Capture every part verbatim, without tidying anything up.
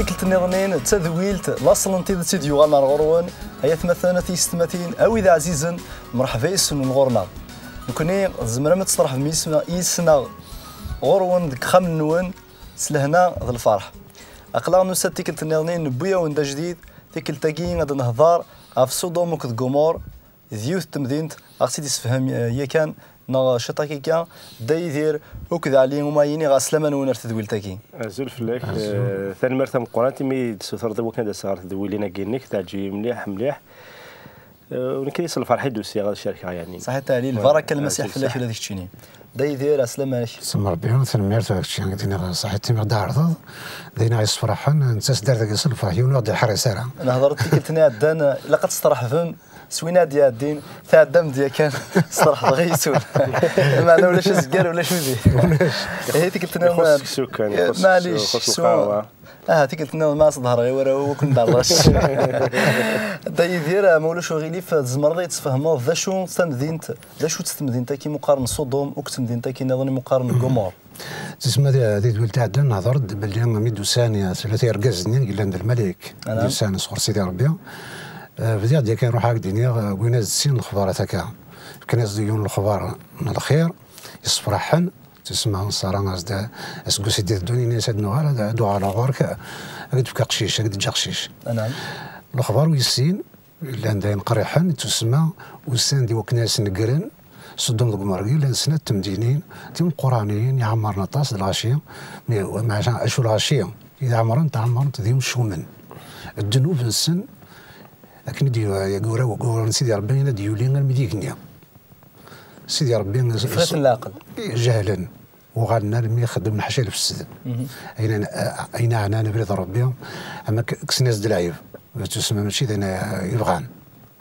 Tikkelt nniḍen-in d tadwilt, laṣel n tidet i d-yuɣalen ar ɣur-wen. Ay atmaten, a tiyessetmatin, a wid ɛzizen, mreḥba yes-wen ɣur-neɣ. Nekkni tzemrem ad testṛeḥbem yis-, yis-neɣ ɣur-wen deg yixxamen-nwen s lehna d lferḥ. Aql-aɣ nusa-d tikkelt nniḍen-in, newwi-awen-d ajdid. Tikkelt-agi ad nehḍer ɣef Sudum akked Gumur, d yiwet n temdint, a ɣ-tt-id-yessefhem, eh, yakan neɣ ciṭ akka, Dda Yidir akked Ɛli Umayni. Ɣas lama-nwen ar tedwilt-agi. Azul fell-ak. Azul. Eh, tanemmirt tameqqrant imi d-tessutreḍ i wakken ad d-aseɣ ɣer tedwilin-agi-nnek, teɛǧeb-iyi mliḥ, mliḥ. Eh, u nekk s lferḥ i d-usiɣ ad cerkeɣ, yeɛni. Saḥit a Ɛli, lbaraka lmasiḥ fell-ak ula d keččini. Dda Yidir, ɛeslama-k. Semmṛebbi, tanemmirt a kečči i d-tiniḍ, saḥit imi ɣ-d-tɛerḍeḍ, d ayen i ɣ-yessefraḥen, netta s dderya-s lferḥ, yiwen ur ɣ-d-iḥerr ara. Nehḍer-d tikkelt-nni iɛeddan, ilaq ad testeṛḥbem s win ad d-iɛeddin, tɛeddam-d yakan, steṛḥbeɣ yes-wen. Meɛna ulac azeggar, ulac udi. Ulac. Ihi tikkelt-nni ixuṣ seksu kan, ixuṣ, maɛlic, ixuṣ seksu. Lqahwa. Aha, tikkelt-nni ma as-ḍehreɣ i warraw-iw ad ken-d-rreɣ. Dda Yidir, ma ulac uɣilif, tzemreḍ ad yi-tesfehmeḍ d acu d tamdint, d acu-tt temdint-agi i mu-qqaren Sudum, akked temdint-agi nniḍen i mu-qqaren Gumur? Tisma di, di tedwilt iɛeddan nehḍer-d belli mi d-usan tlata yergazen-nni yellan d lmalik, mi d-usan sɣur Sidi Ṛebbi. Eh, bdiɣ-d yakan ruḥeɣ ad k-d-iniɣ, eh, wwin-as-d sin lexbarat akka. Fkan-as-d yiwen lexbar n lxir, yessefraḥen, tisma Ṣara as-d, aseggas i d-iteddun, ini-as ad nuɣal, ad, ad uɣaleɣ ɣur-k, ad k-d-fkeɣ aqcic, ad k-d-ǧǧeɣ aqcic. Lexbar wis sin, llan d ayen qerriḥen, ittusemma, usan-d i wakken ad as-negren, Sudum d Gumur-agi, llan snat temdinin timeqqranin, iɛemmren aṭas d lɣaci, mi, maca acu lɣaci i ɛemmrent, ɛemmrent d imcumen. Ddnub-nsen, akken i d-yura, yura, yura Sidi Ṛebbi, ad d-yuli armi d igenni. Sidi Ṛebbi, yeffeɣ-iten leɛqel. Jehlen. Uɣalen armi xeddmen ḥaca lefsed. Ayen, ayen ɛnan abrid n Ṛebbi, am ak-, kksen-as-d lɛib. Tusma mačči d ayen i bɣan.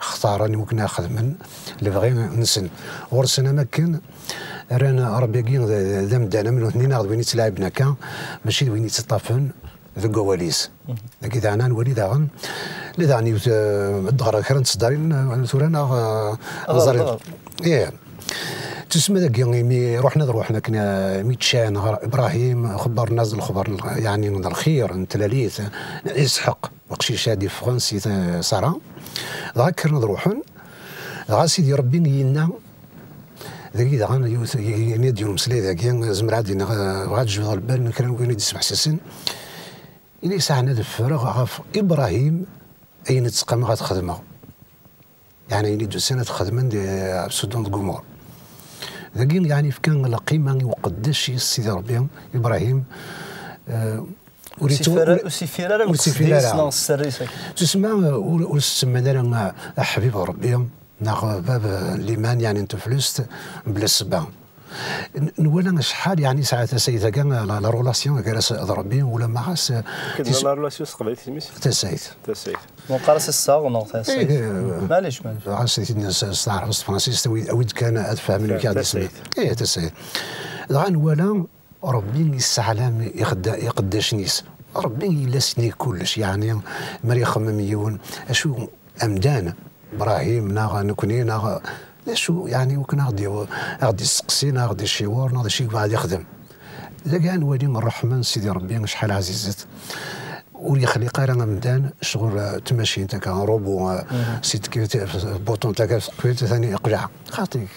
Xtaren i wakken ad xedmen lebɣi-nsen. Ɣur-sen am akken rran Ṛebbi-agi d, d amdan am nutni neɣ d win yettlaɛiben akka, mačči d win yettaṭṭafen deg wawal-is. Dagi daɣen ad nwali daɣen, la daɣen yiwet, eh, ad d-ɣreɣ kra n tseddarin, eh, tura neɣ, eh, ɣer, neẓri. Ɣer. Ih. Tusma dagi imi ruḥen ad ruḥen akken, eh, imi ččan ɣer Ibrahim, xebbren-as-d lexber n l-, yeɛni n lxir, n tlalit, n Isḥeq, uqcic ad d-iffɣen si t-, Ṣara. Dɣa kkren ad ruḥen, dɣa Sidi Ṛebbi yenna, dagi daɣen yiwet, yenna-d yiwen umeslay dagi, zemreɣ ad d-iniɣ, eh, bɣiɣ ad jebdeɣ lbal n kra n win i d-ismeḥsisen. Ini-as, ɛni ad ffreɣ ɣef Ibrahim ayen i ttqamaɣ ad xedmeɣ? Yeɛni ayen i d-usan ad xedmen di, ɣef Sudum d Gumur. Dagi, yeɛni, yefka lqima i uqeddac-is Sidi Ṛebbi, Ibrahim, eh, ur ittu-, ur ur sifir ara deg uqeddac-is neɣ s sser-is akka. Tusemma, eh, ur, ur s-semman ara, eh, aḥbib n Ṛebbi, neɣ bab n liman, yeɛni n teflest, mebla ssebba. N-, nwala acḥal, yeɛni, yesɛa tasayt-agi, la, la relation gar-as d Ṛebbi, ulamma ɣas, eh, tis-, la relation s teqbaylit isem-is? Tasayt. Tasayt. Neqqar-as assaɣ neɣ tasayt? Eh, eh, maɛlic, maɛlic. Ɣas ad t-id-nesteɛref s tefransist, awi-, awi-d kan ad fehmen amek i ɣ-d-isem. Tasayt. Eh, tasayt. Dɣa nwala Ṛebbi yessaɛlam ixedda-, iqeddacen-is. Ṛebbi yella s nnig kullec, yeɛni, mi ara ixemmem yiwen, acu amdan, Ibrahim, neɣ nekni, neɣ d acu, yeɛni, wakken a ɣ-d-, a ɣ-d-isteqsi, neɣ a ɣ-d-iciwer, neɣ d acu i yebɣa ad ixdem. Dagi ad nwali ṛṛeḥma n Sidi Ṛebbi acḥal ɛzizet. Ur yexliq ara amdan ccɣel, eh, tmacint akka, robot, eh, si tkir-, buṭun takka teqfilt, tani iqleɛ. Xaṭi.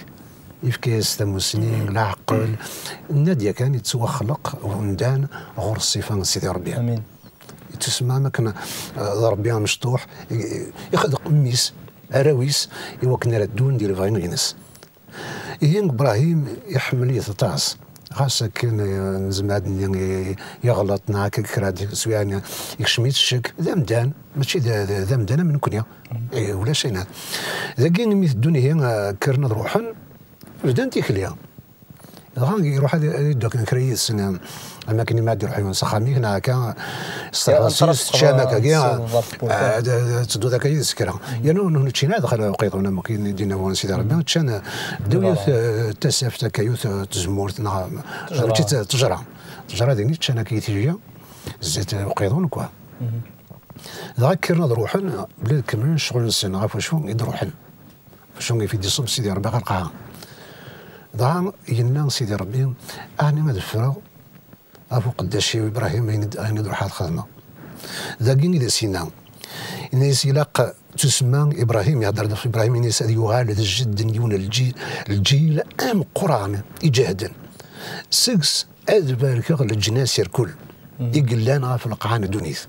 Yefka-yas tamusni, leɛqel. Nna-d yakan yettwaxleq umdan ɣur ṣṣifa n Sidi Ṛebbi. Amin. Yettusemma am akken, eh, d Ṛebbi amecṭuḥ, i, i, ixleq mmi-s, arraw-is, i wakken ara ddun di lebɣi-ines. Ihi Ibrahim iḥemmel-it aṭas. Ɣas akken, eh, nezmer ad d-nini, eh, yeɣleḍ, neɣ akka kra di teswiɛin, yekcem-it ccek. D amdan, mačči d, d, d amdan am nekni. Eh, ulac ayen. Dagi imi teddun ihi, eh, kkren ad ruḥen, bdan tikli. Dɣa iruḥ ad, ad iddu akken kra yid-sen, eh, am akken imi ad iruḥ yiwen s axxam-ik, neɣ akka, s tefransist, teččam akkagi, ah, ad, ad tedduḍ akka yid-s kra. Yerna ur, ur ččin ara dexxel uqiḍun am akken i d-yenna Sidi Ṛebbi, ččan, eh, ddaw yiwet, eh, tasaft akka, yiwet, eh, tezmurt, neɣ, mačči t-, ṭṭejra. Ṭṭejra din i ččan akka i tilya, zdat, eh, uqiḍun, quoi. Dɣa kkren ad ruḥen, bla ad kemmlen ccɣel-nsen, ɣef wacu i d-ruḥen. Acu i d-iṣubb Sidi Ṛebbi ɣer lqaɛa. Dɣa yenna Sidi Ṛebbi, ɛni ad ffreɣ ɣef uqeddac-iw Ibrahim ayen i d-, ayen i d-ruḥeɣ ad xedmeɣ? Dagi i d as-yenna. Yenna-yas ilaq, tusemma Ibrahim, ihedder-d ɣef Ibrahim, yenna-yas ad yuɣal d jedd n yiwen n lǧil, lǧil ameqqran iǧehden. Seg-s ad barkeɣ leǧnas irkul i yellan ɣef lqaɛa n ddunit.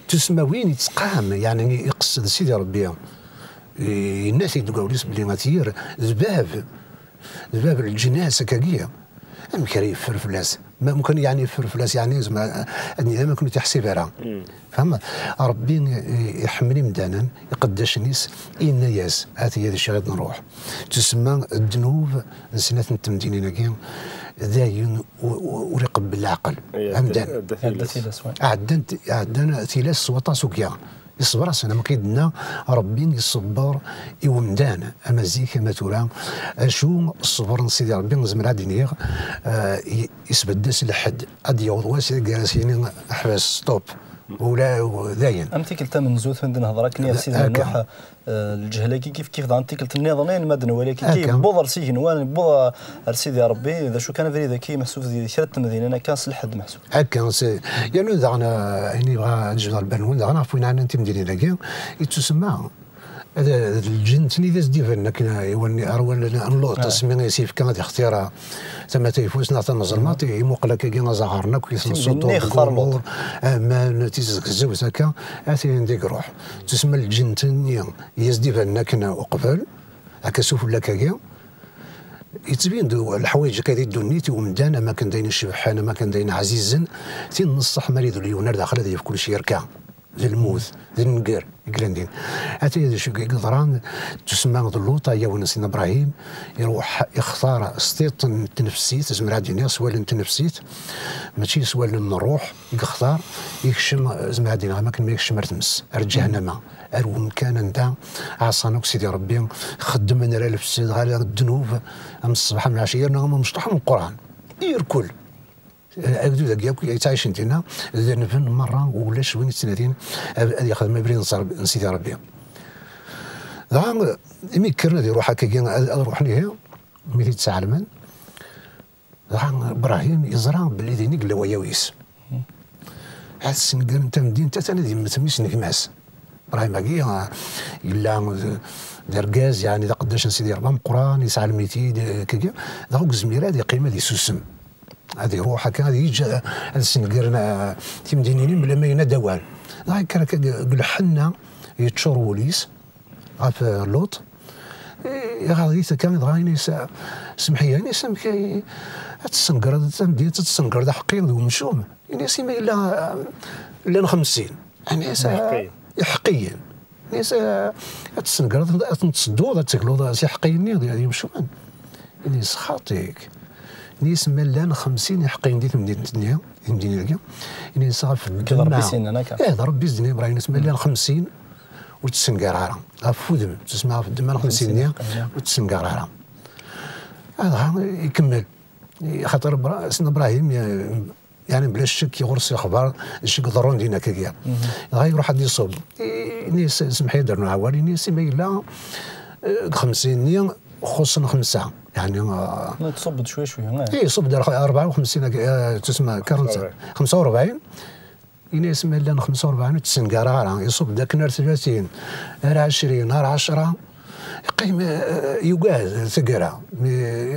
Tusemma win yettqam, yeɛni iqsed Sidi Ṛebbi, yenna-t-id deg wawal-is belli at yir d bab, d bab n leǧnas akkagi. Amek ara yeffer fell-as? Ma mumkin yeɛni yeffer fell-as, yeɛni zma ad nini am akken ur t-iḥsib ara. Fhem? Ṛebbi i- iḥemmel imdanen, iqeddacen-is, yenna-yas, at yad iciɣ ad nruḥ. Tusemma ddnub n snat n temdinin-agi, d ayen u- u- ur iqebbel leɛqel. Amdan. Ɛeddan tilas, wa. Ɛeddan, ɛeddan tilas s waṭas ukiya. Iṣber-asen, am akken i d-nenna, Ṛebbi iṣebber i umdan, ama zik, ama tura. Acu ṣṣber n Sidi Ṛebbi, nezmer ad d-iniɣ, eh, i- isbedd-as lḥedd. Ad d-yaweḍ wass i gar-as yini, ḥbes, stop. Ula, dayen. Am tikkelt tamenzut, win d-nehḍer akken ɣef Sidna Akka. Nuḥ, eh, lǧehla-agi kif kif, daɣen tikkelt nniḍen, ayen ma d-nwali akka, Akka. Yewweḍ ar s igenwan, yewweḍ ar Sidi Ṛebbi, d acu kan abrid-agi, meḥsub di kra n temdinin akka, s lḥedd meḥsub. Akka, s-, yernu daɣen, eh, ayen yebɣa ad jebdeɣ lbal-nwen, daɣen ɣef win ɛnan timdinin-agi, yettusemma, ad, d lǧenn-nni d as-d-ibanen akken, eh, i wan-, ar wallen n Luṭ, asmi i s-yefka ad ixtir, eh, tama tayeffust neɣ tameẓelmaṭ, imuqel akkagi azaɣar-nni akk, yettensuṭ deg umur, aman, tizegzewt akka, atan deg ṛuḥ. Tusemma lǧenn-nni i as-d-ibanen akken uqbel, akka s ufella akkagi, yettbin-d leḥwayeǧ akka di ddunit i umdan, am akken d ayen icebḥen, am akken d ayen ɛzizen, tin n ṣṣeḥ ma d ledyun ar daxel ad yaf kullec yerka, d lmut, d nnger i yellan din. Ata d acu i yeḍran, tusemma d Luṭ, ayaw n Sidna Ibrahim, iruḥ ixtar s tiṭ n tnefsit, zemreɣ ad d-iniɣ s wallen n tnefsit, mačči s wallen n ṛṛuḥ i yextar, ikcem, zemreɣ ad d-iniɣ am akken ma ikcem ar tmes, ar ǧahennama. Ar wemkan anda ɛṣan akk Sidi Ṛebbi, xeddmen ala lefsad, ala ddnub, am ṣṣbeḥ, am lɛecya, yerna am umecṭuḥ ameqqran. Irkul. Agdud-agi akk yettɛicen dinna, denben merra, ulac win yettnadin ad, ad yexdem abrid n Sar-, n Sidi Ṛebbi. Dɣa, imi kkren ad iruḥ akkagi, ad, ad ruḥen ihi, mi t-id-sɛelmen, Dɣa Ibrahim yeẓra belli din i yella wayaw-is. Ad sengren tamdint, atan ad yemmet mmi-s n gma-s. Ibrahim-agi, ah, yella d, d argaz, yeɛni d aqeddac n Sidi Ṛebbi ameqqran, yesɛa lmitid, eh, kagi. Dɣa ur yezmir ad yeqqim, ad yessusem. Ad iruḥ akka, ad yeǧǧ, eh, ad sengren, eh, timdinin-nni, mebla ma yenna-d awal. Dɣa yekker akka deg, deg lḥenna, yeččur wul-is. Ɣef Luṭ. Iɣaḍ-it akka, dɣa ini-as, "Semmeḥ-iyi," ini-as, "amek ay, ad tessengreḍ tamdint, ad tessengreḍ aḥeqqi d umcum?" Ini-as, "Imi yella, eh, llan xemsin." Ini-as, "Iḥeqqiyen. Iḥeqqiyen." Ini-as, "Eh, ad tessengreḍ, ad ten-tsedduḍ, ad tegluḍ s iḥeqqiyen-nni d, d yimcumen." Ini-as, "Xaṭi-k." Ini-as, "Ma llan xemsin iḥeqqiyen di temdint-nni, di temdint-agi." Ini-as, "Ɣef ddemma." Ṛebbi s-yennan akka. Eh, d Ṛebbi s-yennan, Ibrahim, ini-as, "Ma llan xemsin, ur tessenger ara. Ɣef wudem, tusemma ɣef ddemma n xemsin-nni, ur tessenger ara." Dɣa ikemmel. Xaṭer Ibra-, Sidna Ibrahim, ya-, yeɛni bla ccek ɣur-s lexbar, d ccek ḍerrun din akkagi. Dɣa iruḥ ad d-iṣubb. I-, ini-as, "Semmeḥ-iyi ad d-rnuɣ awal." Ini-as, "Imi yella, eh, deg xemsin-nni xuṣṣen xemsa." Yeɛni, eh, Tṣubb-d cwi cwi, eh? Eh, iṣubb-d ar rebɛa u xemsin, eh, tusemma, quarante, xemsa u rebɛin. Ini-as, "Ma llan xemsa u rebɛin ur tessenger ara." Iṣubb-d akken ar tlatin, ar ɛecrin, ar ɛecra. Yeqqim, eh, yugad taggara. Mi,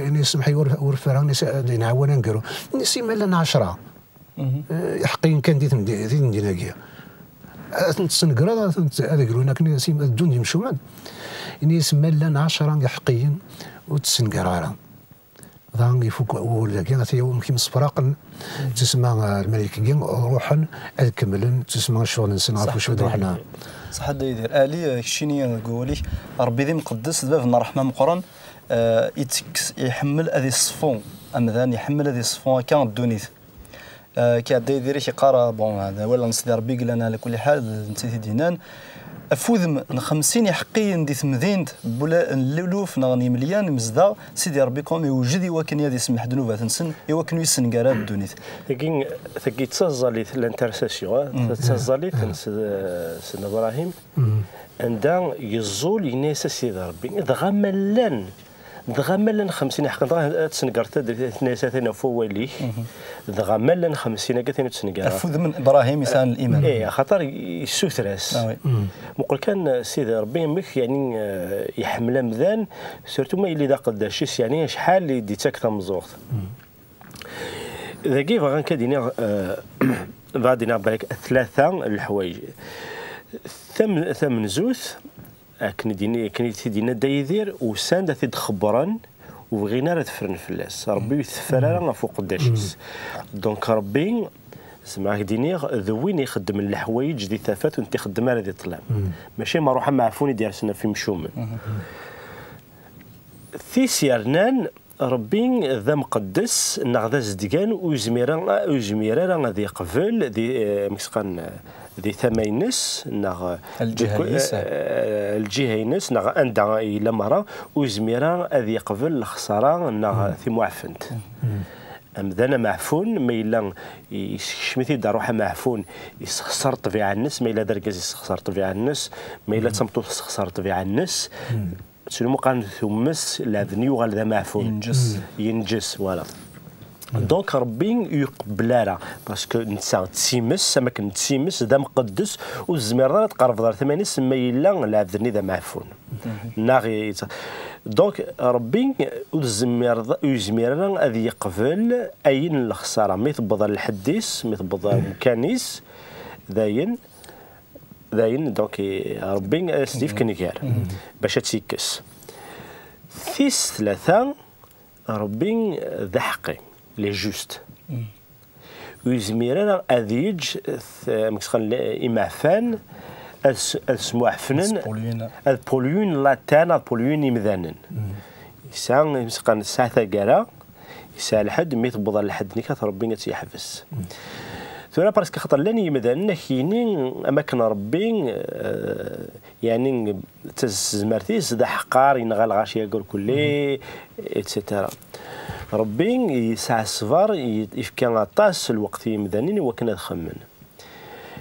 ini-as, "Semmeḥ-iyi, ur, ur ffireɣ," ini-as, "ad yenɛawan aneggaru." Ini-as, "Ma llan ɛecra, eh, iḥeqqiyen kan di temdi-, di temdin-agi. Ad ten-tessengereḍ, ad ten-, ad grun akken, ad ddun d imcumen." Ini-as, "Ma llan ɛecra iḥeqqiyen ur tessenger ara." Dɣa ifuk wul dagi, ata yawi amek imsefraqen, tusemma, eh, lmalayek-agi, ruḥen ad kemmlen, tusemma, ccɣel-nsen ɣef wacu i d-ruḥen. Ṣaḥ a Dda Yidir. Ali, eh, keččini deg wawal-ik, Ṛebbi d imqeddes, d bab n ṛṛeḥma meqqren, eh, ittekkes, iḥemmel ad iṣeffu amdan, iḥemmel ad iṣeffu akka ddunit. Eh, akka a Dda Yidir i k-iqqar, eh, bon, d awal n Sidi Ṛebbi i yellan ɛla kulli ḥal, d netta i t-id-yennan. Ɣef wudem n xemsin iḥeqqiyen di temdint, n luluf neɣ n yimelyan imezdaɣ, Sidi Ṛebbi quand même iwjed i wakken ad isemmeḥ ddnubat-nsen, i wakken ur yessenger ara ddunit. Tagi, tagi d taẓallit, l'intercession, eh? Mm. D taẓallit n Sed-, Sidna Ibrahim, anda yeẓẓul, yenna-yas a Sidi Ṛebbi, dɣa ma llan Dɣa ma llan xemsin iḥeqqen, dɣa ad tnegreḍ tenna-yas atan ɣef wawal-ik. Dɣa ma llan xemsin akka tin ur ttnegreɣ. Afud n Ibrahim yesɛan liman. Eh, axaṭer yessuter-as. Ah, oui. Muqel kan, eh, Sidi Ṛebbi, amek, yeɛni, eh, iḥemmel amdan, surtout ma yella d aqeddac-is, yeɛni acḥal i d-ittak tameẓẓuɣt. Dagi bɣan ad d-iniɣ, eh, bɣan ad d-iniɣ balak tlata n leḥwayeǧ. Tam-, tamenzut, akken i d-ini-, akken i t-id-yenna Dda Yidir, usan-d ad t-id-xebbren, ur bɣin ara ad ffren fell-as. Ṛebbi ur iteffer ara ɣef uqeddac-is. Donc Ṛebbi, zemreɣ ad k-d-iniɣ, d win ixeddmen leḥwayeǧ di tafat ur t-ixeddem ara di ṭṭlam. Mačči ma ruḥ am Ɛfun i d-yersen ɣef imcumen. Tis yernan, Ṛebbi d amqeddes neɣ d azedgan, ur yezmir ara, ur yezmir ara ad yeqbel di, eh, amek s-qqaren, eh, di tama-ines neɣ, eh, lǧiha-ines, eh, lǧiha-ines neɣ anda yella merra, ur yezmir ara ad yeqbel lexṣara neɣ timuɛfent. Amdan ameɛfun, ma yella yessekcem-it-id ṛṛuḥ ameɛfun, yessexṣer ṭṭbiɛa-nnes, ma yella d argaz yessexṣer ṭṭbiɛa-nnes, ma yella d tameṭṭut tessexṣer ṭṭbiɛa-nnes. Ttnum qqaren tumes, lɛebd-nni yuɣal d ameɛfun. Yenǧes. Yenǧes, voilà. Donc Ṛebbi ur iqebbel ara, parce que netta d times, am akken d times, d amqeddes, ur tezmireḍ ara ad tqerrbeḍ ar tama-ines ma yella lɛebd-nni d ameɛfun. Neɣ i-, donc Ṛebbi ur tezmireḍ, ur yezmir ara ad yeqbel ayen n lexṣara. Mi tewweḍ ɣer lḥedd-is, mi tewweḍ ɣer umkan-is, dayen, dayen, donc, i-, Ṛebbi ad s-d-yefk nnger, bac ad tt-yekkes. Tis tlata, Ṛebbi d aḥeqqi, il est juste. Ur yezmir ara ad yeǧǧ t-, amek s-qqaren, imeɛfan ad s-, ad smuɛfnen, ad polluyen la terre, ad polluyen imdanen. Yesɛa, amek s-qqaren, tesɛa taggara, yesɛa lḥedd, mi tewweḍ ɣer lḥedd-nni, kat Ṛebbi ad tt-yeḥbes. Tura, parce que xaṭer llan yimdanen, ad k-yini, am akken Ṛebbi, eh, yeɛni, d tazezmert-is, d aḥeqqar, yenɣa lɣaci aggur kulli, et cetera. Ṛebbi yesɛa ṣṣber, i-, yefka aṭas n lweqt i yimdanen i wakken ad xemmen.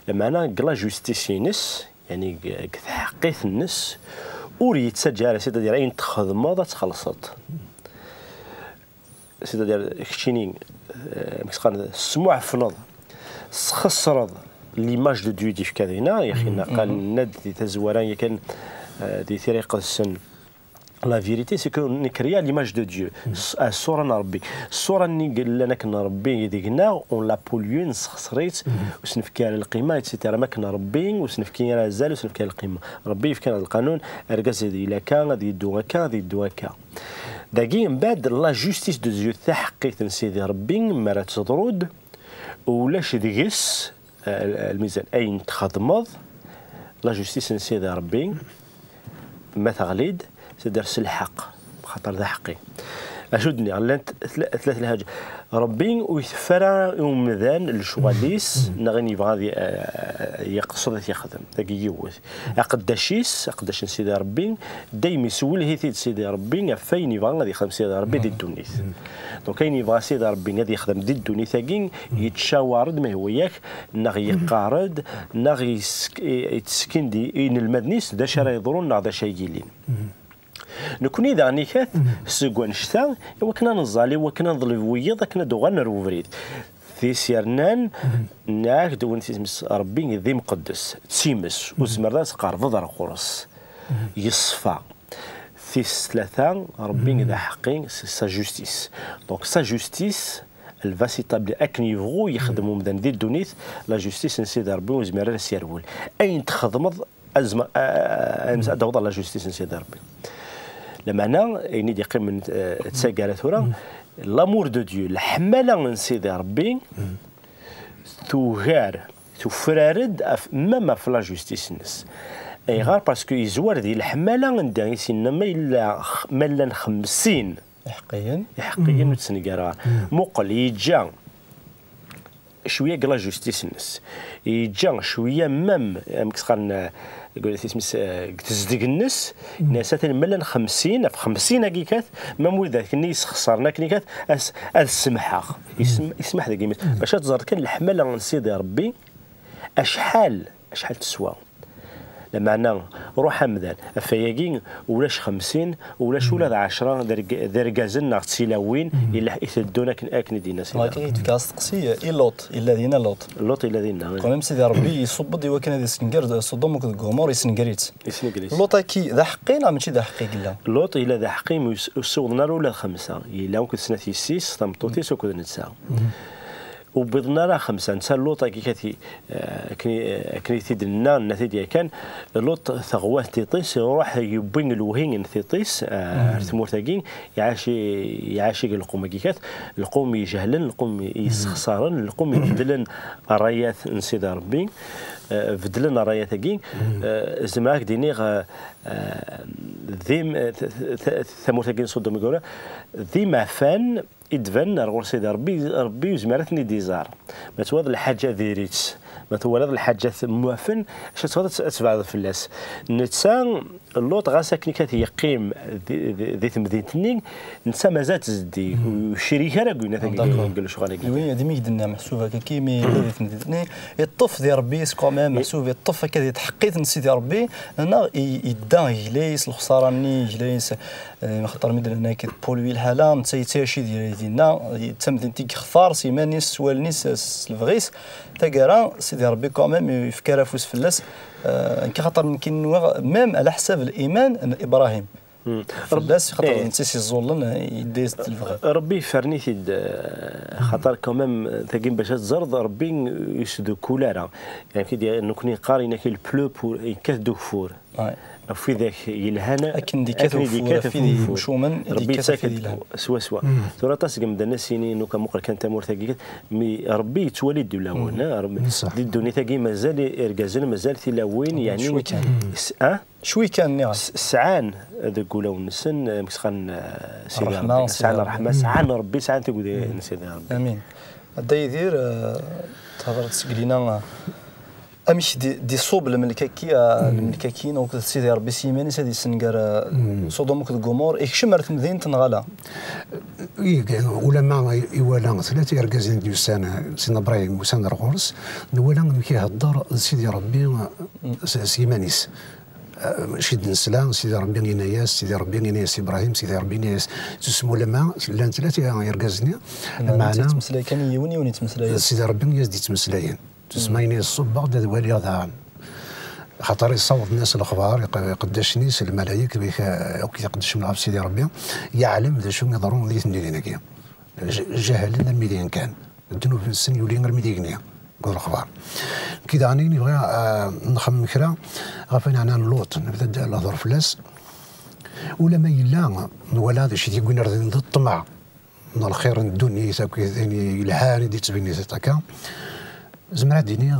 Lameɛna deg la justice-ines, yeɛni deg, deg tḥeqqit-nnes, ur yettaǧǧa ara, c'est-à-dire ayen txedmeḍ ad txellṣeḍ. C'est-à-dire, keččini, eh, amek s-qqaren, tesmuɛfneḍ, tesxeṣreḍ l'image de Dieu i d-yefka dinna, yaxi naqal nenna-d di tazwara yakan, eh, di Tira Iqedsen, la vérité, c'est que on est créé à l'image de Dieu. S-, à ṣṣura n Ṛebbi. Ṣṣura-nni yellan akken Ṛebbi deg-neɣ, on l'a pollué, nessexṣer-itt, ur s-nefki ara lqima, et cetera. Am akken Ṛebbi, ur s-nefki ara azal, ur s-nefki ara lqima. Ṛebbi yefka-aneɣ lqanun, argaz ad yili akka, ad yeddu akka, ad yeddu akka. Dagi, mbeɛd, la justice de Dieu, taḥeqqit n Sidi Ṛebbi, mi ara teḍru-d, ulac deg-s, eh, lmizan. Ayen txedmeḍ, la justice n Sidi Ṛebbi, ma teɣli-d, c'est-à-dire s lḥeqq, xaṭer d aḥeqqi. Acu d-nniɣ, llant tla-, tlata lḥaǧa. Ṛebbi ur iteffer ara i umdan lecɣal-is, neɣ ayen yebɣa ad y-, eh, yeqsed ad t-yexdem. Tagi yiwet. Aqeddac-is, aqeddac n Sidi Ṛebbi, dayem iswelleh-it-id Sidi Ṛebbi ɣef wayen yebɣa ad yexdem Sidi Ṛebbi di ddunit. Donc ayen yebɣa Sidi Ṛebbi ad yexdem di ddunit-agi, yettcawar-d ma yehwa-yak, neɣ yeqqar-d, neɣ yesk-, yettsekin-d i, i inelmaden-is d acu ara yeḍrun neɣ d acu ay yilin. Nekni daɣen ikat seg wannect-a, i wakken ad neẓẓal, i wakken ad neḍleb wiyiḍ, akken ad d-uɣalen ar ubrid. Tis yernan, nniɣ-ak-d win tisem-is Ṛebbi d imqeddes, d times, ur tzemreḍ ad tqerrbeḍ ar ɣur-s. Yeṣfa. Tis tlata, Ṛebbi d aḥeqqi, c'est sa justice. Donc sa justice, elle va s'établir akken yebɣu yexdem umdan di ddunit, la justice n Sidi Ṛebbi ur yezmir ara ad s-yerwel. Ayen txedmeḍ, ad zma-, a-, a-, a-, ad d-taweḍ la justice n Sidi Ṛebbi. Lameɛna, ayen i d-yeqqimen, eh, d taggara tura, l'amour de Dieu, leḥmala n Sidi Ṛebbi, tugar, tufrar-d af-, même ɣef la justice-nnes. Ayɣer? Parce que yezwar di leḥmala anda i s-yenna ma yella x-, ma llan xemsin iḥeqqiyen, iḥeqqiyen ur ttneggareɣ. Muqel, yeǧǧa cwiya deg la justice-nnes. Yeǧǧa cwiya même, amek s-qqaren, eh, deg isem-is, eh, deg tezdeg-nnes, yenna-yas atan ma llan xemsin, ɣef xemsin-agi kat, même widak-nni yesxeṣren akken kat, as-, ad semḥeɣ. Yesem-, yesmeḥ deg imi-s. Bac ad teẓreḍ kan leḥmala n Sidi Ṛebbi, acḥal, acḥal teswa. Lameɛna, ruḥ amdan, ɣef wayagi ulac xemsin, ulac ula d ɛecra d irg-, d irgazen neɣ d tilawin i la-, i teddun akken, akken i d-yenna Sidi Ṛebbi. Akken i d-tefka asteqsi, i Luṭ, yella dinna Luṭ. Luṭ yella dinna, eh. Quand même, Sidi Ṛebbi iṣubb-d i wakken ad yessenger Sodom akked Gomor, yessenger-itt. Yessenger-itt. Luṭ-agi d aḥeqqi neɣ mačči d aḥeqqi i yella? Luṭ yella d aḥeqqi, mi ur s-, ur ssiwḍen ara ula d xemsa. Yella akked snat yessi-s, tameṭṭut-is akked netta. Ur wwiḍen ara xemsa. Netta Luṭ-agi kat i, eh, akken i, eh, akken i t-id-nenna, nenna-t-id yakan, Luṭ teɣwa tiṭ-is, iruḥ yewwi lewhi n tiṭ-is, eh, ar tmurt-agi, iɛac i, iɛac i lqum-agi kat, lqum ijehlen, lqum yessexṣaren, lqum ibeddlen rrayat n Sidi Ṛebbi, eh, beddlen rrayat-agi. Eh, zemreɣ ad k-d-iniɣ, eh, eh, d im-, t-, t-, t-, tamurt-agi n Sodom i yura, d imeɛfan, i d-banen ar ɣur Sidi Ṛebbi, Ṛebbi ur yezmir ad ten-id-iẓer. Ma twalaḍ lḥaǧa diri-tt, ma twalaḍ lḥaǧa muɛfen, acu ad twalaḍ ad tbeɛdeḍ fell-as. Netta, Luṭ, ɣas akken kan yeqqim di, di, di temdint-nni, netta mazal-t zeddig, ur yecrik ara deg winna-, deg lecɣal-agi. Wi, d imi i d-nniɣ, meḥsub akka, imi yella di temdint-nni, iṭṭef di Ṛebbi-s quand même, meḥsub iṭṭef akka di tḥeqqit n Sidi Ṛebbi, neɣ i-, idda gla-is, lexṣara-nni, gla-is, Eh, xaṭer mi d-nenna akka tpolwi lḥala, netta yettɛici di, dinna, d tamdint i yextar s iman-is, s wallen-is, s, s lebɣi-s. Taggara, Sidi Ṛebbi quand même yefka afus fell-as. Eh, nekk xaṭer nekk nwiɣ, même ɛla ḥsab liman n Ibṛahim. Fell-as, xaṭer eh, netta s iẓullen, eh, yedda-yas-d lebɣi. Ṛebbi yefren-it-id, eh, xaṭer quand même, eh, tagi bac ad teẓreḍ, Ṛebbi ur yesdukkul ara. Yeɛni, nekkni neqqar, il pleut pour, yekkat-d ugeffur. Ɣef widak yelhan, akken d-yekkat ugeffur, ɣef wid yemcumen, Ṛebbi yettak-d ɣef wid yelhan. Swaswa. Tura aṭas n yemdanen ad s-yinin, nuka muqel kan tamurt-agi, mi Ṛebbi yettwali-d ulawen, eh, Ṛebbi, di ddunit-agi mazal irgazen, mazal tilawin, yeɛni, cwi kan. S-, ah? Cwi kan, nniɣ. S-, sɛan deg wulawen-nsen, eh, msqan, eh, Sidi Ṛebbi, sɛan ṛṛeḥma, sɛan Ṛebbi, sɛan tugdi n Sidi Ṛebbi. Amin. A Dda Yidir, eh, thedreḍ seg lina, eh, amek di, d-iṣub lemlek-agi, eh, lemlek-agi, akked Sidi Ṛebbi s yiman-is ad yessenger, eh, Sodom akked Gomor, ikcem ar temdint neɣ ala? Ig-, ulamma i-, iwala tlata irgazen i d-yusan, eh, Sidna Ṛebbi usan ar ɣur-s, nwala amek ihedder d Sidi Ṛebbi, eh, s, s yiman-is. Eh, mačči d-nesla, Sidi Ṛebbi yenna-yas, Sidi Ṛebbi yenna-yas i Ibṛahim, Sidi Ṛebbi yenna-yas, tusem ulamma llan tlata irgazen-nni, meɛna yettmeslay kan i yiwen, yiwen yettmeslay. Sidi Ṛebbi i as-d-yettmeslayen. Tusma yenna-yas, ṣubbeɣ-d ad waliɣ daɣen. Xaṭer yessaweḍ-as lexbar, iq-, iqeddacen-is, lmalayek, wik, eh, akk i iqeddcen ɣef Sidi Ṛebbi, yeɛlem d acu iḍerrun di temdinin-agi. J-, jahlen armi d ayen kan. Ddnub-nsen yuli armi d igenni, deg lexbar. Nekki daɣen ayen i bɣiɣ, eh, nxemmem kra ɣef wayen ɛnan Luṭ, nebda-d lehdur fell-as. Ulamma yella, nwala d acu i t-yewwin ar din d ṭṭmeɛ. n lxir n ddunit akk, d ayen yelhan i d-yettbin akka. Zemreɣ ad d-iniɣ,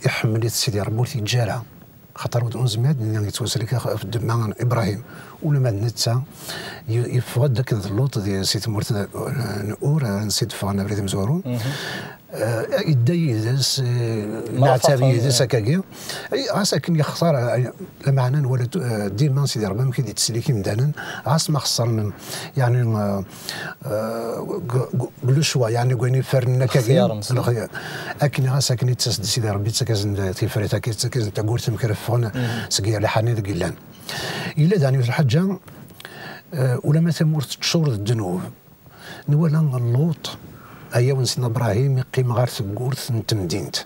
iḥemmel-it Sidi Ṛebbi, ur t-yeǧǧa ara. Xaṭer ur, ur nezmir ad d-nini yettwasellek ɣef ddemma n Ibṛahim. Ulamma d netta, ye-, yeffeɣ-d akken d Luṭ di, si tmurt n, n Ur, ansi d-ffɣen abrid amezwaru. Eh, yedda yid-s, eh, leɛtab yid-s akkagi. Eh, ɣas akken yexṣer, eh, lameɛna nwala tu-, eh, dima Sidi Ṛebbi amek i d-yettsellik imdanen, ɣas ma xeṣren, yeɛni, eh, eh, g-, g-, g le choix, yeɛni deg wayen ifernen akkagi, lxeyar. Akken ɣas akken i d-tas-d Sidi Ṛebbi, yettak-asen-d tifrat akka, yettak-asen-d tagurt amek ara ffɣen seg lḥani deg yellan. Yella daɣen yiwet lḥaǧa, eh, ulamma tamurt teččur d ddnub. Nwala Luṭ, ayaw n Sidna Ibrahim, iqqim ɣer tewwurt n temdint.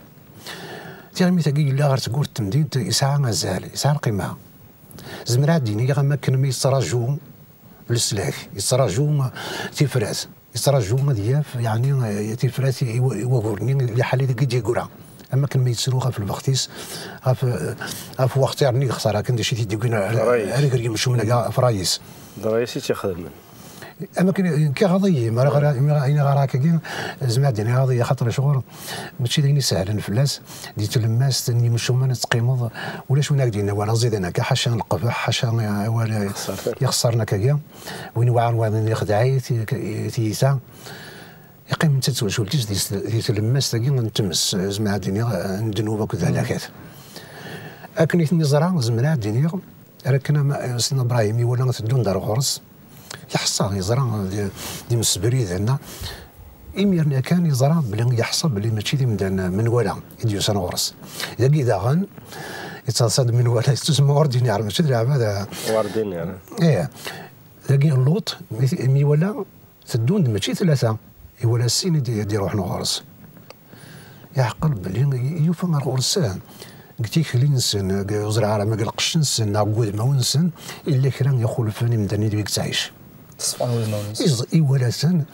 Tiɣimit-agi yella ɣer tewwurt n temdint, yesɛa azal, yesɛa lqima. Zemreɣ ad d-iniɣ am akken mi yettraǧu leslak, yettraǧu tifrat, yettraǧu ad yaf, yeɛni, tifrat i wa-, i wagur-nni, i lḥal ideg i d-yeggra. Am akken mi yettru ɣef lbext-is, ɣef, ɣef waxtir-nni yexṣer, akken d acu i t-id-yewwin ar, ar iger yemcumen-agi ɣef ṛṛay-is. D ṛṛay-is i tt-ixedmen. Am akken, nekk iɣaḍ-iyi, mi ara ɣra-, mi ara, ayen i ɣriɣ akkagi, zemreɣ ad d-iniɣ iɣaḍ-iyi, axaṭer acuɣer mačči d ayen isehlen fell-as, di tlemmast n yimcumen ad teqqimeḍ, ulac win ak-d-yenna awal aẓidan akka, ḥaca lqebeḥ, ḥaca awal ixeṣṣren akkagi, win iweɛren wayeḍ ixdeɛ-it, i, i tiyita. Yeqqim netta d twacult-is di, di tlemmast-agi n tmes, zemreɣ ad d-iniɣ, n ddnub akked lehlakat. Akken i ten-iẓra, zemreɣ ad d-iniɣ, ar akken ama, Sidna Ibrahim iwala teddun-d ar ɣur-s, yeḥṣa, yeẓra d, d imsebriden. Imir-nni kan yeẓra belli, yeḥṣa belli mačči d imdanen menwala i d-yusan ɣur-s. Dagi daɣen, Yettaḍsa-d menwala, yettusma ordinaire, mačči d leɛbada. Ordinaire. Ih. Dagi Luṭ, mi t-, mi iwala, teddun-d mačči tlata, iwala sin i d-, i d-iruḥen ɣur-s. Iɛqel belli yufa ar ɣur-s, deg tikli-nsen, deg uzrara, ma deg lqecc-nsen, neɣ deg wudmawen-nsen, illa kra ixulfen imdanen i deg yettɛic. Ṣfan wudmawen-nsen. Iẓ-, iwala-ten,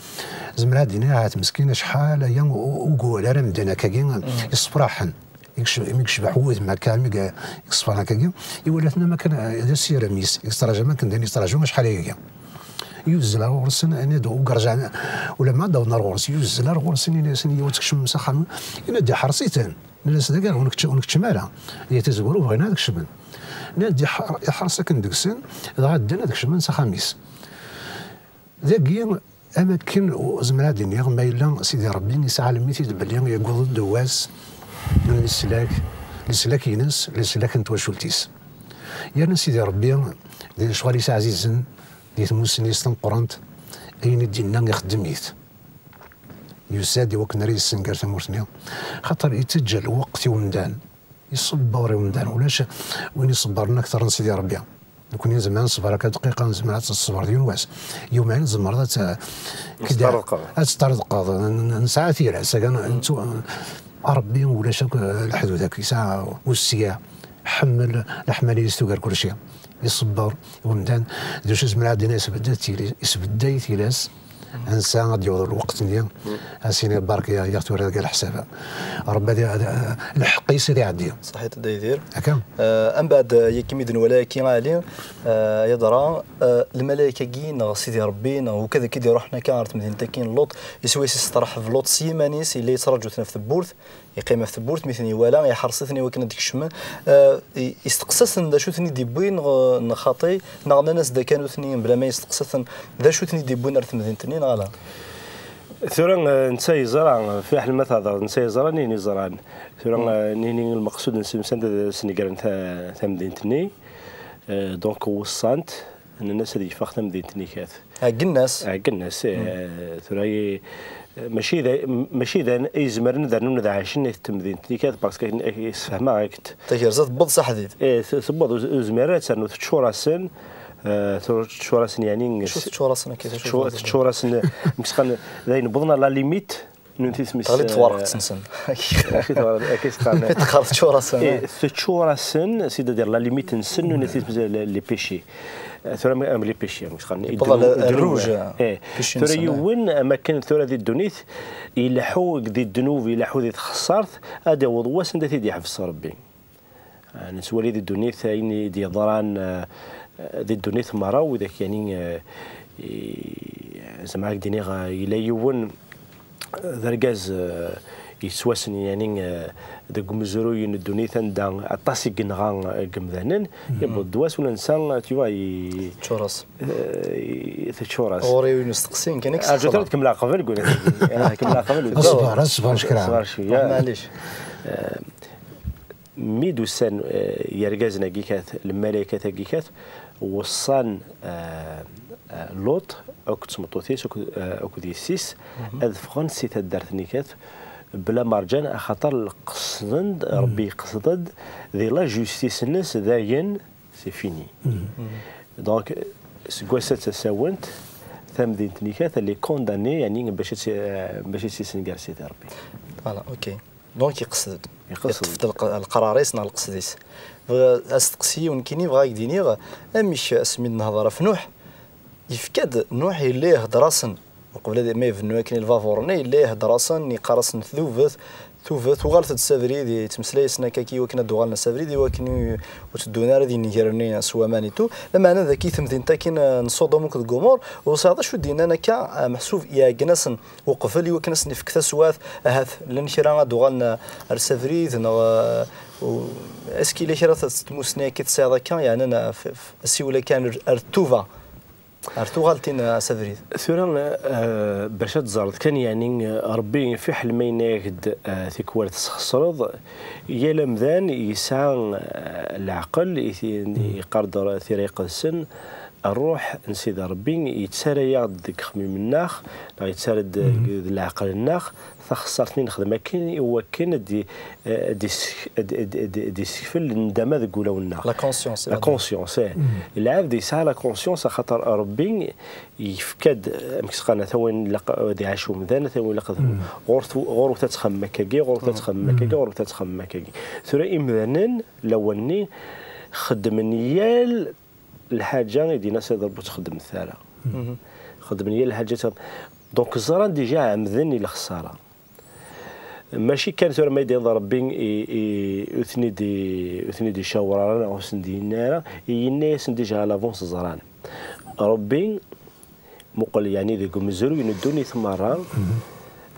zemreɣ ad d-iniɣ, ahat meskin, acḥal aya u-, ur iwala ara medden akkagi, issefraḥen. Yekcem, mi yecbeḥ wudem akka, mi yeṣfa akkagi, iwala-ten am akken, eh, d asirem-is, yettraǧu am akken d ayen yettraǧu acḥal ayagi. Yuzzel ar ɣur-sen, ini-d ugerjan, ulamma d-awḍen ar ɣur-s, yuzzel ar ɣur-sen, ini-asen, "Yiwet tkecmem s axxam." Ini-d, "Iḥreṣ-iten." Nnan-as, "Dagi, ur nekč-, ur nekčem ara. Ihi tazwara ur bɣin ara ad kecmen." Nnan-d, "Iḥ-, iḥreṣ akken deg-sen, dɣa ddan ad kecmen s axxam-is." Dagi, am akken zemreɣ ad iniɣ, ma yella Sidi Ṛebbi yesɛa lmit-id belli yewweḍ-d wass n leslak, leslak-ines, leslak n twacult-is. Yerna Sidi Ṛebbi, di lecɣal-is ɛzizen, di tmussni-s tameqqrant, ayen i d-yenna ixeddem-it. Yusa-d i wakken ara yessenger tamurt-nni, xaṭer yettaǧǧa lweqt i umdan. Iṣebber i umdan. Ulac win iṣebbren akter n Sidi Ṛebbi. Nekni nezmer ad nṣebber akka dqiqa, nezmer ad teṣber d yiwen wass. Yumayen tzemreḍ ad tt-, ad teṭṭerḍqeḍ. Ad teṭṭerḍqeḍ. N-, n-, nesɛa tira, sagan, nettu-, Ṛebbi ulac akk, eh, leḥdud akk. Yesɛa ussiɛ, ḥemmel, leḥmala-is tugar kulci. Iṣebber i umdan. D acu zemreɣ ad d-iniɣ, isbedda tili-, isbedday tilas. Ansa ad d-yaweḍ lweqt-nni, ad s-iniɣ barek, ya, ya tura deg leḥsab. Ṛebbi ad, ad, lḥeqq-is ad iɛeddi. Ṣaḥit a Dda Yidir. Akka? Eh, mbeɛd, eh, yakk mi d-nwala akki a Ɛli, eh, yeḍra, eh, lmalayek-agi neɣ Sidi Ṛebbi neɣ ukad akka i d-iṛuḥen akka ɣer temdint-agi n Luṭ, iswi-s isteṛḥeb Luṭ s yiman-is, yella yettraǧu-ten ɣef tewwurt, yeqqim ɣef tewwurt, mi ten-iwala, iḥreṣ-iten i wakken ad d-kecmen. Eh, i-, isteqsa-ten d acu ten-id-iwwin, neɣ, neɣ xaṭi, neɣ nnan-as-d akka nutni, bla ma yesteqsa-ten, d acu ten-id-iwwin ar temdint-nni, neɣ ala? Tura, eh, netta yeẓra, fiḥel ma thedreḍ, netta yeẓra, nihin ẓran. Tura, eh, nihin lmeqsud-nsen, usan-d ad snegren ta-, tamdint-nni. Eh, donc, weṣṣan-t, nnan-as ad yeffeɣ tamdint-nni kat. Ɛeggen-as. Ɛeggen-as, eh, tura i-, mačči d, mačči d, izemren ad rnun ad ɛacen i temdint-nni kat, parce que, eh, ssfehmeɣ-ak-d. Takerza tewweḍ s aḥdid. Eh, t-, tewweḍ, ur, ur zmiren ara ad ternu, teččur-asen, eh, tura teččur-asen, yeɛni, acu teččur-asen akka, teččur-, teččur-asen, mesqan, d ayen wwḍen à la limite. Nunti tmes, teɣli-d twerqet-nsen. Acu teɣli-, akka i s-qqaren. Teqqar teččur-asen. Eh, teččur-asen, c'est-à-dire la limite-nsen, nunti tmes, les, les péchés. Eh, tura am, am les péchés, am s-qqaren. Yewweḍ ddnub, ar, ar ddnub. Ṛṛuj, eh, péché-nsen, eh. Tura yewwen, am akken tura di ddunit, ileḥḥu di ddnub, ileḥḥu di txeṣṣart, ad d-yaweḍ wass anda i t-id-yeḥbes Ṛebbi. Ah, nettwali di ddunit ayen i d-yeḍran, eh, di ddunit merra, widak yani, eh, i-, zemreɣ ad k-d-iniɣ, eh, yella yiwen, eh, d argaz, eh, yettwassen yani, eh, deg umezruy n ddunit anda aṭas i yenɣa, eh, deg yemdanen, yewweḍ-d wass ula netta, tu vois, i-, teččur-as. Eh, i-, teččur-as. Ɣur-i win usteqsi, kan i Arju tura ad kemmleɣ qbel, guli. Eh, kemmleɣ qbel. Ṣber, ṣber kra. Ṣber cwiya. Maɛlic. Eh, Mi d-usan, eh, yergazen-agi kat, lmalaykat-agi kat, weṣṣan, eh, eh, Luṭ akked tmeṭṭut-is, akked, eh, akked yessi-s, ad ffɣen si taddart-nni kat, bla ma rǧan, axaṭer qesden-d, Ṛebbi yeqsed-d di la justice-nnes, dayen, c'est fini. Donc, seg wass-a d tasawent, tamdint-nni kat, elle est condamnée, yani, bac ad tt-, eh, bac ad tt-yessenger Sidi Ṛebbi. Voilà, ok. Donc, yeqsed-d. Yeqsed. Yeṭṭef-d lq-, leqrar-is neɣ lqesd-is. Bɣiɣ asteqsi yiwen kini, bɣiɣ ad k-d-iniɣ, amek asmi d-nehḍer ɣef Nuḥ, yefka-d Nuḥ yella ihedder-asen, uqbel ad, ma ibennu akken i lbabuṛ-nni, yella ihedder-asen, yeqqar-asen tubet, tubet, uɣalet-d s abrid, yettmeslay-asen akka i wakken ad d-uɣalen s abrid, i wakken i ur teddun ara ad yennger-nni s waman et tout. Lameɛna dagi temdint-akin, eh, n Sodom akked Gomor, ur sɛiɣ d acu d-yennan akka, eh, meḥsub iɛeggen-asen uqbel i wakken ad sen-ifk taswiɛt, ahat llan kra ad d-uɣalen ar s abrid, neɣ, eh, u-, est-ce qu'il yella kra n tmussni akka i tesɛiḍ akka, yeɛnan, eh, f-, f-, asiwel akka ar, ar ttuba, ar tuɣaltin, eh, s abrid? Tura, eh, bac ad teẓreḍ kan, yeɛni, eh, Ṛebbi fiḥel ma yenna-yak-d, eh, tikwal tesxeṣreḍ, yal amdan yesɛa, eh, leɛqel, i t-, yeqqar-d Tira Iqedsen, ṛṛuḥ n Sidi Ṛebbi yettarra-yaɣ-d deg yixemmimen-nneɣ, neɣ yettarra-d deg leɛqel-nneɣ, taxessart-nni nexdem akken i wakken ad d-, ad d-, ad d-, ad d-, ad d-isekfel nndama deg wulawen-nneɣ. La conscience, la conscience, eh. Lɛebd yesɛa la conscience, axaṭer Ṛebbi yefka-d, amek s-qqaren, ata wayen ilaq ad iɛac umdan, ata wayen ilaq ad, ɣur-, ɣur-wet ad txemmem akkagi, ɣur-wet ad txemmem akkagi, ɣur-wet ad txemmem akkagi. Tura imdanen, lawan-nni, xeddmen yal lḥaǧa i d-yenna Sidi Ṛebbi ur ttxeddmet ara. Xeddmen yal lḥaǧa. Donc, ẓran déjà ɛemden i lexsara. Mačči kan tura ma i d-yenna Ṛebbi i, i, ur ten-id-, ur ten-id-icawwer ara, neɣ ur sen-d-yenni ara, yenna-yasen déjà à l'avance, ẓran. Ṛebbi, muqel, yeɛni, deg umezruy n ddunit merra,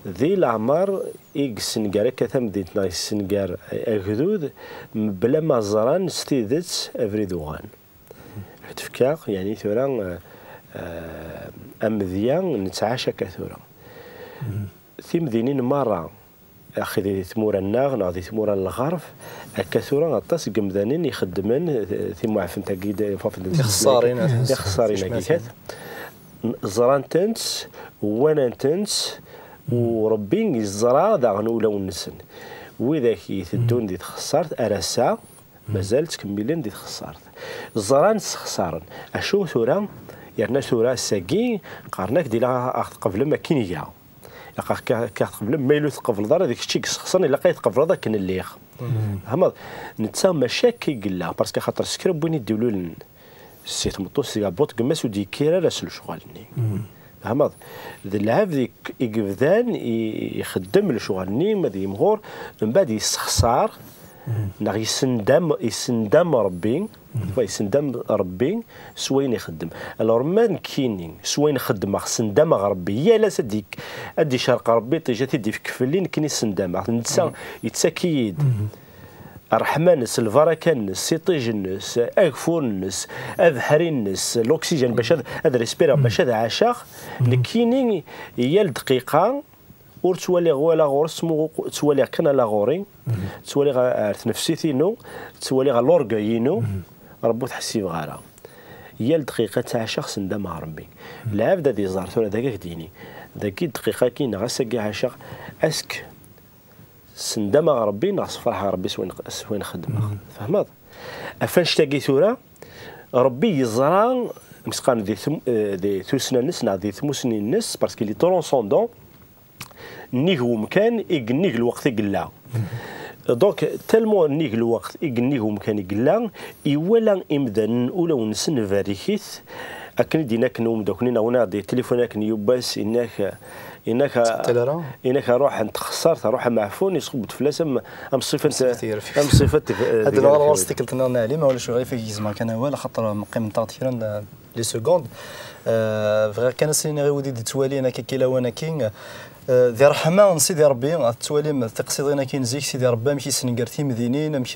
di leɛmer i yessenger akka tamdint neɣ yessenger agdud, mebla ma ẓran s tidet abrid uɣan. Ad fkeɣ, yeɛni, tura, eh, eh, amedya nettɛac akka tura. Timdinin merra, axi di tmura-nneɣ neɣ di tmura n lɣerb, akka tura aṭas n yemdanen ixeddmen, eh, timuɛfent-agi d-, ixeṣṣarin, ixeṣṣarin-agi kat. Ẓran-tent, walan-tent, u Ṛebbi yeẓra daɣen ulawen-nsen. Widak iteddun di txeṣṣart ar ass-a, mazal ttkemmilen di txeṣṣart. Ẓran ssexṣaren. Acu tura, yerna tura ass-agi, qqaren-ak-d ilaq ad ɣ-tqeblem akken iga. Ilaq ad k-, ad k-tqeblem, ma yella ur tqebleḍ ara d kečč i yessexṣaren, ilaq ad tqebleḍ akken lliɣ. Tfehmeḍ? Netta mačči akka i yella, parce que axaṭer s kra n win i d-ilulen si tmeṭṭut, si tɛebbuḍt n gma-s ur d-yekkir ara s lecɣal-nni. Tfehmeḍ? D lɛebd i, i yebdan i, ixeddem lecɣal-nni, ma d yimɣur, mbeɛd yessexṣar, neɣ yessendam, yessendam Ṛebbi, yessendam Ṛebbi s wayen ixeddem. Alors, ma nekkini, s wayen xeddmeɣ, ssendameɣ Ṛebbi, yal ass ad d-yek-, ad d-icerq Ṛebbi ṭij, ad t-id-ifk fell-i, nekkini ssendameɣ. Netta yettak-iyi-d ṛṛeḥma-nnes, lbaraka-nnes, iṭij-nnes, ageffur-nnes, abeḥri-nnes, l'oxygène, bac ad, ad respireɣ, bac ad ɛaceɣ. Nekkini, yal dqiqa, ur ttwaliɣ wala ɣur-s, ttwaliɣ kan ala ɣur-i, ttwaliɣ ar tnefsit-inu, ttwaliɣ l'orgueil-inu, Ṛebbi ur t-ḥsibeɣ ara. Yal dqiqa ttɛaceɣ ssendameɣ Ṛebbi. Lɛebd ad iẓer tura dagi, ad k-d-yini, dagi dqiqa-agi neɣ ass-agi ɛaceɣ, est-ce que ssendameɣ Ṛebbi neɣ sferḥeɣ Ṛebbi s wayen, s wayen xeddmeɣ? Tfehmeḍ? Ɣef annect-agi tura, Ṛebbi yeẓra, mesqan di tem-, eh, di tussna-nnes neɣ di tmussni-nnes, parce qu'il est transcendant, nnig wemkan i yennig lweqt i yella. Donc, tellement nnig lweqt i yennig wemkan i yella, iwala imdanen ulawen-nsen barikit, akken i d-yenna akken umeddakel-nni, neɣ win aɣ-d-yetilifun akken yiwwas, yenna-k, yenna-k, yenna-k ruḥ n txessart, ruḥ ameɛfun, iṣubb-d fell-as am, am ṣṣifa n, am ṣṣifa n tef-, ad d-naɣer ɣur-s tikkelt-nniḍen a Ɛli, ma ulac aɣilif ad gezmeɣ kan awal, axaṭer meqqimen-aɣ-d kra n les secondes. Euh, bɣiɣ kan ad s-iniɣ i wid i d-ittwalin akka i lawan-agi, euh, di ṛṛeḥma n Sidi Ṛebbi, ad tettwalim tiqsiḍin-agi n zik, Sidi Ṛebbi amek yessenger timdinin, amek,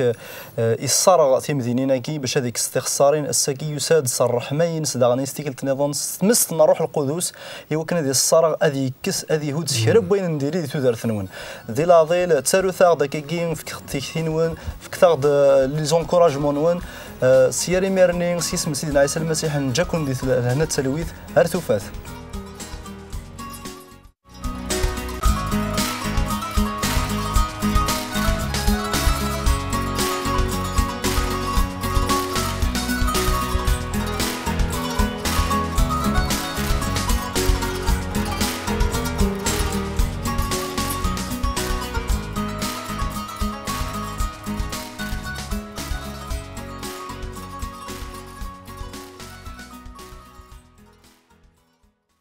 euh, yesserɣ timdinin-agi bac ad ikkes tixeṣṣarin. Ass-agi yusa-d s ṛṛeḥma-ines daɣen i tikkelt-nniḍen s tmest n Ṛṛuḥ Lqudus, i wakken ad yesserɣ, ad ikkes, ad ihudd s kra n wayen n diri di tudert-nwen. Di leɛḍil, ttarut-aɣ-d akkagi, fket-d tikti-nwen, fket-aɣ-d, euh, les encouragements-nwen. Euh, s yir imir-nni, s yisem n Sidna Ɛisa Lmasiḥ, neǧǧa-ken di lehna d talwit. Ar tufat.